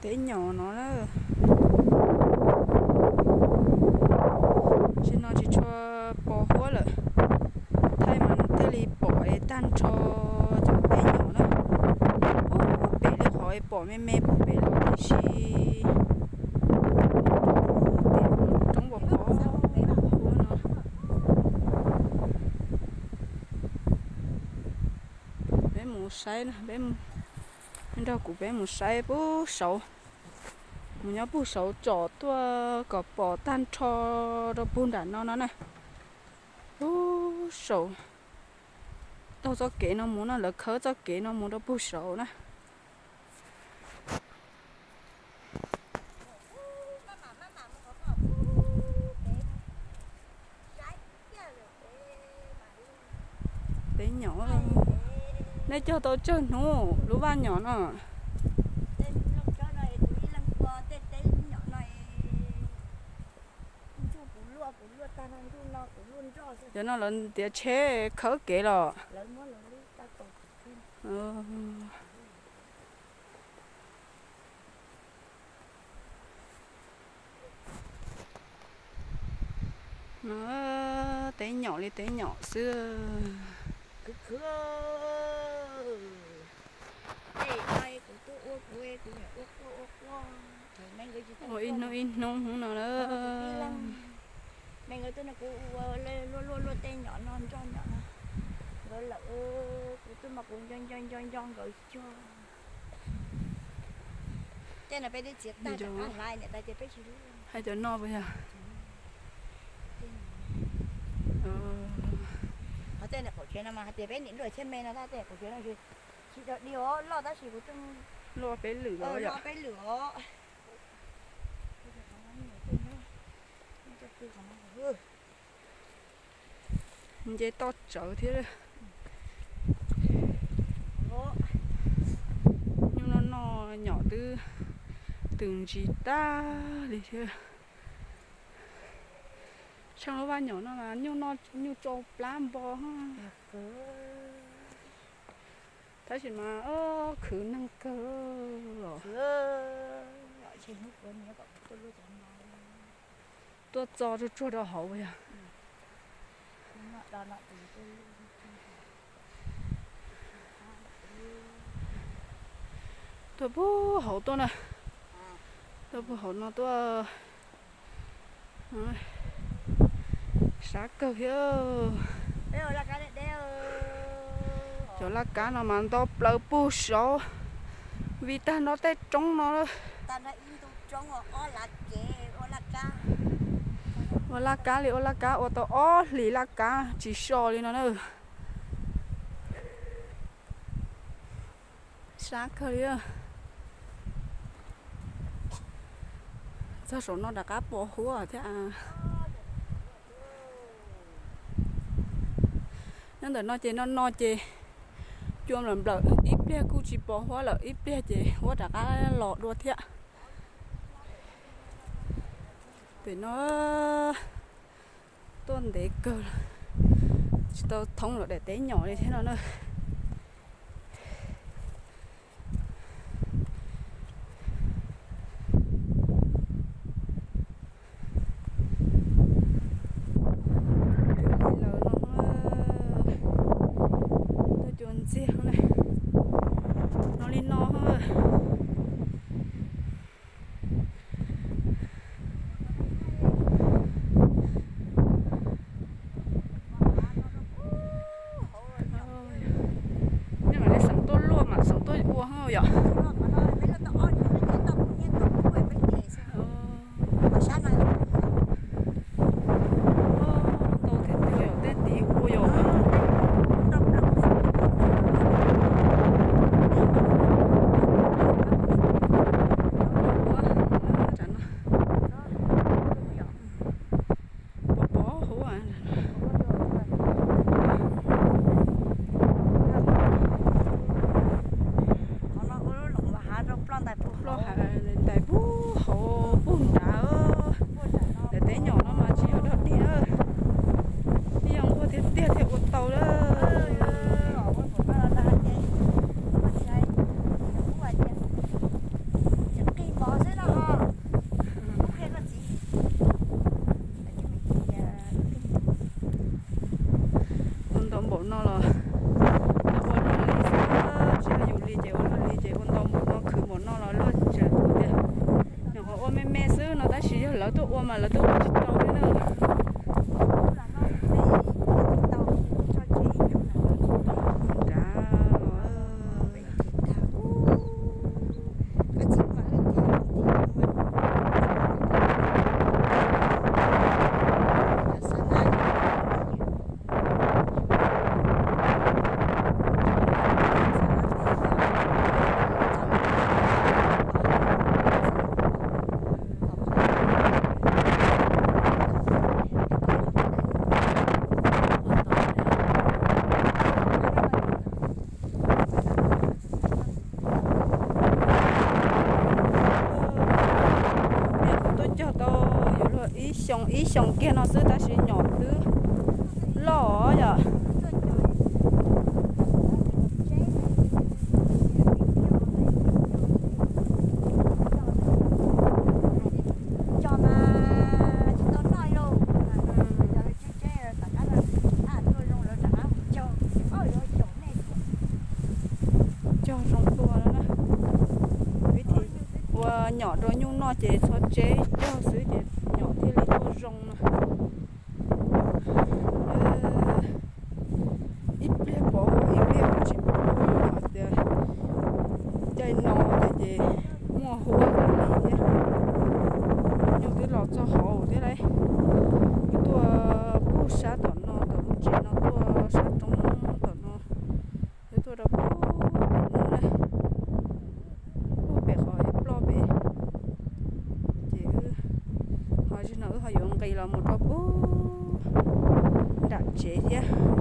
Teb nyom no na, tsis no tsis tshua pos huab lawm, thaij mas thiaj li pom es tag nrho cov teb nyom na. Ub, pem li qhov es pom me me pem los tiam sis roob pos pos huab no. Peb mus saib na, peb nrog kuv peb mus saib puag saud, mus nyob puag saud tsom tuaj kom pom tag nrho rau puag nram no no na. Puag saud, taug txoj kev no mus no, lawv khawb txoj kev no mus rau puag saud na. Teb nyom, nej cog tau tsawg hnub lub vaj nyom no? Cov no lawv ntiav tsheb khawb kev los? No, teb nyom li teb nyom xwb. Kuv tuaj ua kuv, kuv nyuam ua quaj ua quaj. Ua ib hnub ib hnub hnub no na. Me nkawd tuaj no kuv ua luaj luaj luaj tej nyom no nroj nyom no. Nkawd lawm, kuv tuaj mas kuv nco nco nco nco nkawd cog. Tej no peb twb txiav tag rov qab hlais niam tais tias peb tsis lub. Hais cov no puas yog? Qhov tej niam qaum tsev no mas hais tias peb niam luaj thiab me no tab tej qaum tsev no tsis, tsis dog dig os, loj tab sis kuv tuaj loj peb lwm os, loj peb lwm os. Nce toj tsawv thiab. Nyuj noj noj nyom twb tws ntsis tag li thiab. Tsheej lub vaj nyom no mas nyuj noj nyuj tsau plab npo. Tab sis mas khwv neeg kawg os. Tuaj txo tsuag tsuag rau hauv yog. Tuaj puag hauv tuaj na. Tuaj puag hauv no tuaj. Sab kawg thiab. Cov laj kab no mas nto plaws puag saud, vim tag nrho tej roob no. Ua laj kab li ua laj kab ua tau ob hlis laj kab tsis so li no na. Sab kawg li. Txog saum no rov qab pos huab thiab. Nyob ntawm no ces no no ces cua nplawm nplawm, ib pliag kuj tsis pos huab lawm, ib pliag ces huab rov qab los dua thiab. Pem no tuaj ntev kawg, tsis tau thoob lawm daim teb nyom li thiab no na. Tuaj cua ntxiag na, no li no. Nej mam li xeem tuaj luaj mam xeem tuaj ua yom. Ntau tiag tiag yom, tej tid ua yom. Pos pos huv. Ploj hav ntais puag hauv puag nrad. Daim teb nyom no mas tsis yog dog dig na, ib yog nquag tiag tiag thiaj ua tau lawm. Ces ua ntau npaum no khwv npaum no los luag tseem tias nyuam qhuav ua me me xwb no, tab sis yog lawv tuaj ua mas lawv tuaj ua tsis tau li na. Niam kuv tuaj cog tau yuav luag ib xyoos ib xyoos kiag no xwb tab sis nyom twb loj yom. Cog zoo dua na. Vim tias ua nyom rau nyuj noj ces txhob tseb cog xwb ces nyom thiaj li tuaj zoo no. Ib pliag pov hauv ib pliag kuj tsis pom hauv hais tias caij no ces muaj huab li thiab. Nyuj twb los txog hauv thiab lauj. Kuv tuaj pug sab tom no, tom lub tsev no, tuaj sab roob tom no, yuav tuaj rau pug pem no na, pug pem qhov ib ploj pem. Ces wb ho zaum no wb ho yuav nqis los mus rau pug nram tsev thiab.